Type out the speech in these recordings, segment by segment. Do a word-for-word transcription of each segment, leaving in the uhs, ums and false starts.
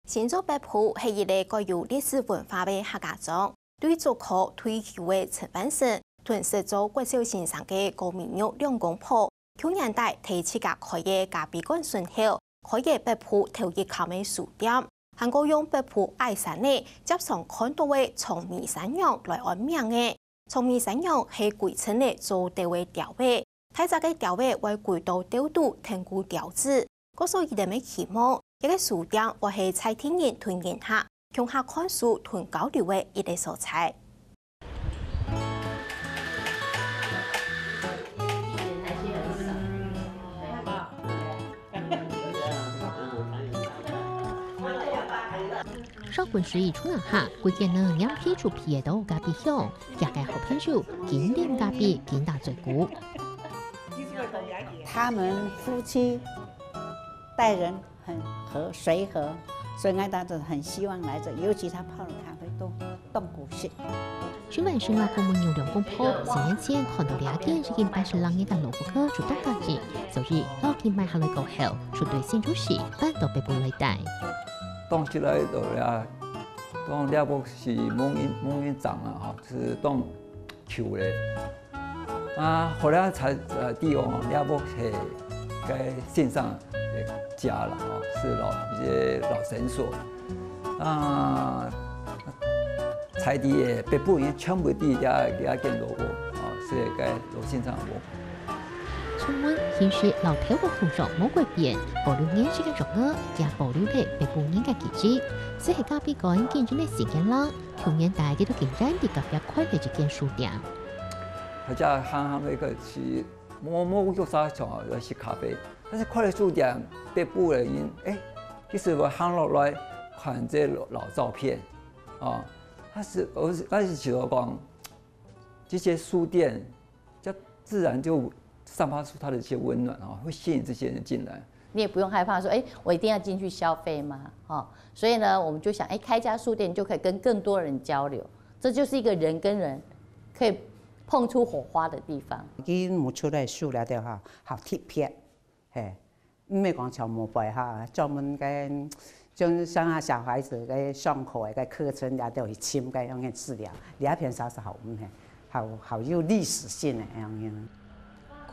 新竹北埔係一個蓋有歷史文化个客家庄，對竹科退休个陳煥昇同識做國小先生个高明玉兩公婆，舊年底在自家開个咖啡館脣口，開个北埔頭一間个書店，還過用北埔矮山仔輒常看著个長尾山娘來安名仔。長尾山娘係歸陣仔做竇个鳥仔，大隻个鳥仔會歸到竇肚𢯭牯鳥子。故所佢等乜希望，這個書店會係在地人同人客共下看書同交流个一個所在。 少分時一出啊哈，歸間呢黏皮出皮个到咖啡香，加个好朋友，緊啉咖啡，緊打嘴鼓。他们夫妻待人很和，随和，所以我当时很希望来这，尤其他泡的咖啡都冻骨性。徐满生老公母娘两公婆，四年前看到這間已經八十零年个老屋个就當得意，所以老佢買下來過後，就對新竹市搬到北埔來戴。當時來到這，當這屋是無人無人掌啊，吼，係當舊咧。啊，後來才呃知哦，這屋係該先生个家了，吼，是老一個老診所。啊，在地个北埔人全部知這這間老屋，吼，係該老先生个屋。 出門形式摎頭屋風尚無改變，保留原式个桌仔，也保留了北埔人个記憶。雖係咖啡館經營了四年了，舊年底佢都竟然在隔壁開了一間書店。大家行行个个去，無無有啥想要食咖啡，但是開了書店，北埔个人，哎，其實會行落來看這老老照片，哦，但是我是但是覺得講，這些書店，就自然就散發出它的一些溫暖啊，會吸引這些人進來。你也不用害怕說，哎，我一定要進去消費嗎？哈、所以呢，我們就想，哎，開一家書店就可以跟更多人交流，這就是一個人跟人可以碰出火花的地方。佢無出來書了的哈，好特別，嘿，毋係講像無背哈，專門个，就像啊小孩子个上課个課程，也都有尋个樣个資料，這片啥是好，嗯，嘿，好好有歷史性的樣樣。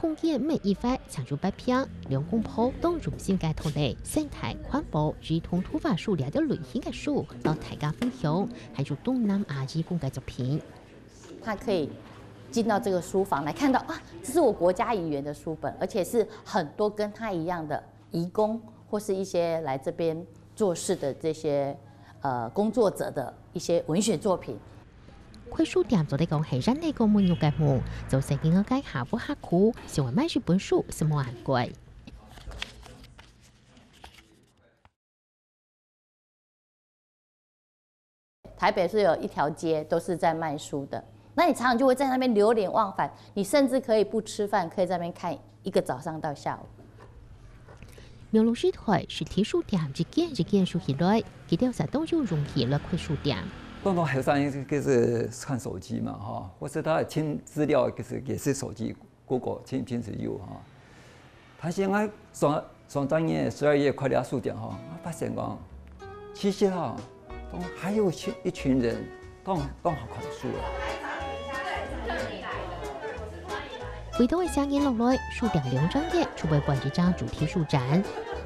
空間每一塊長有八坪，兩公婆當用心个同你生態環保、兒童圖畫書這兜類型个書，摎大家分享，還有東南亞義工个作品。 他可以進到這個書房來看到啊，這是我國家語言的書本，而且是很多跟他一樣的移工或是一些來這邊做事的這些呃工作者的一些文學作品。開書店做得講係人類个每日个夢，做生意个該下午下課，想愛買一本書係無恁貴。 台北是有一條街都是在賣書的，那你常常就會在那邊流連忘返，你甚至可以不吃飯，可以在那邊看一個早上到下午。網路時代，實體書店一間一間收起來，佢兜就當有勇氣來開書店。當多後生人就是看手機嘛，哈，或是他尋資料，就是也是手機 Google 尋尋就有哈。但是𠊎上上隻月十二月開這書店吼，𠊎發現講，其實吼，當還有一群一群人當當好看書啊。為著愛吸引人落來，書店兩隻月就會辦一隻主題書展。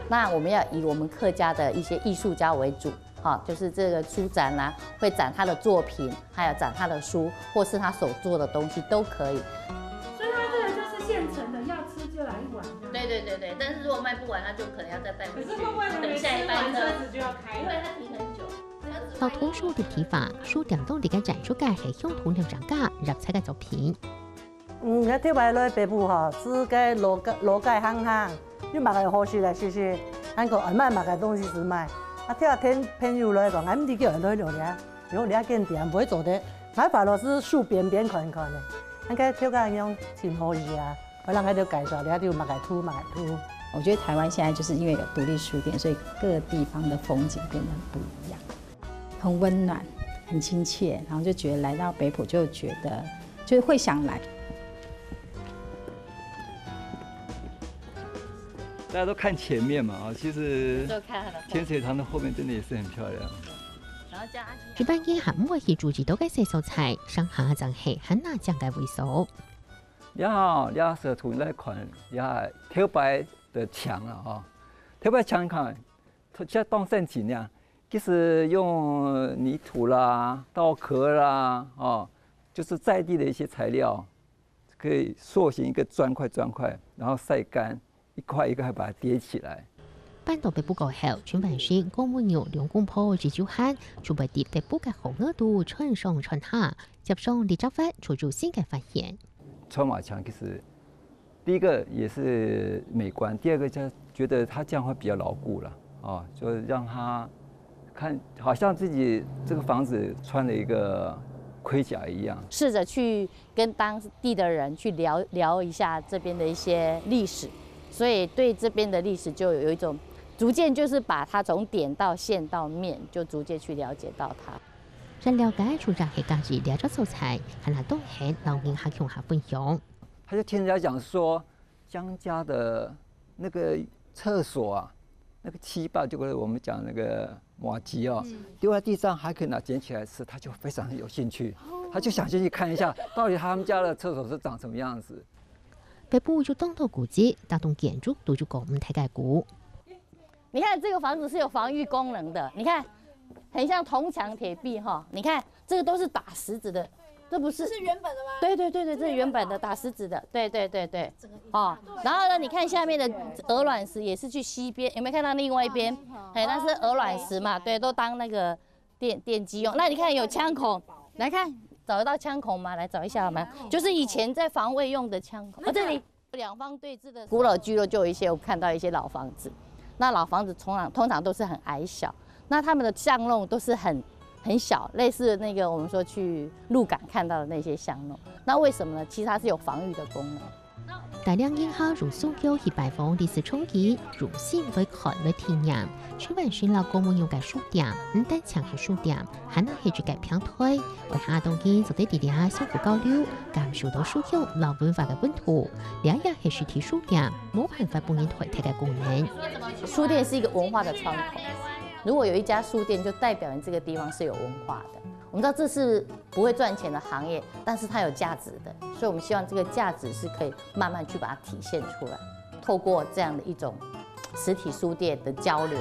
那我們要以我們客家的一些藝術家為主，哈，就是這個書展啊，會展他的作品，還有展他的書，或是他手做的東西都可以。所以它這個就是現成的，要吃就來一碗。對對對對，但是如果賣不完，那就可能要再帶回去，可是會不會等下一班車，車子就要開了？因為它停很久。摎童書立體化，書店當中个展出个係鄉土兩隻家入冊个作品。嗯，𠊎頭擺來北埔吼，係該老街老街行行，有麼个好食來食食，還過愛買麼个東西就買。啊，頭下聽朋友來講，𠊎毋知叫人來尞咧，有這間店會做得，𠊎發落去書邊邊看看咧，恁个頭家娘真好意啊，會讓𠊎兜介紹這兜麼个圖麼个圖。我覺得台灣現在就是因為有獨立書店，所以各個地方的風景變得很不一樣，很溫暖，很親切，然後就覺得來到北埔就覺得就是會想來。大家都看前面嘛，哦，其实就看他的后潜水堂的后面真的也是很漂亮。然后叫阿青一般人還毋會去注意到个細所在，上下正係還那靚个位所。你好，你好，石圖你來看，你好，頭擺的牆啊，哦，頭擺牆看，現在當盛景呀，其實用泥土啦、稻殼啦，哦，就是在地的一些材料，可以塑形一个磚块砖块，然后晒干，一块一块把它叠起来。搬到北埔過後，陳萬新、郭文勇兩公婆一週閒，就會在北埔个河岸肚穿上穿下，接上這隻窟，就有新个發現。穿瓦墙其实第一个也是美观，第二个就觉得它这样会比较牢固了，哦，就是让它看好像自己这个房子穿了一个盔甲一样。试着去跟当地的人去聊聊一下这边的一些历史，所以对这边的历史就有一种逐渐就是把它从点到线到面，就逐渐去了解到它。真了解，就正係家己這隻所在，還係當興摎人客共下分享。他就听人家讲说，江家的那个厕所啊，那个七霸，就是我们讲那个马吉哦，丢在地上还可以拿捡起来吃，他就非常有兴趣，他就想进去看一下，到底他们家的厕所是长什么样子。北埔有當多古蹟，大棟建築都有講毋大个古。你看这个房子是有防御功能的，你看，很像铜墙铁壁哈。你看这个都是打石子的，这不是这是原本的吗？对对对对，这是原本的打石子的，对对对对，哦。然后呢，你看下面的鹅卵石也是去溪边，有没有看到另外一边？哎，那是鹅卵石嘛，对，都当那个电电击用。那你看有枪孔，来看找得到枪孔吗？来找一下好吗？就是以前在防卫用的枪孔，哦，这里。两方对峙的古老聚落就有一些，我看到一些老房子，那老房子通常通常都是很矮小，那他们的巷弄都是很很小，类似那个我们说去鹿港看到的那些巷弄。那为什么呢？其实它是有防御的功能。帶領人客用手腳去拜訪歷史場景，用心來看來體驗。陳萬新摎郭文勇个書店，毋單淨係書店，還係一个平台，為下當地做得在這相互交流，感受到書香摎文化个溫度。這也係實體書店，無辦法分人代替个功能。书店是一个文化的窗口，如果有一家书店，就代表你这个地方是有文化的。我们知道这是不会赚钱的行业，但是它有价值的，所以我们希望这个价值是可以慢慢去把它体现出来，透过这样的一种实体书店的交流。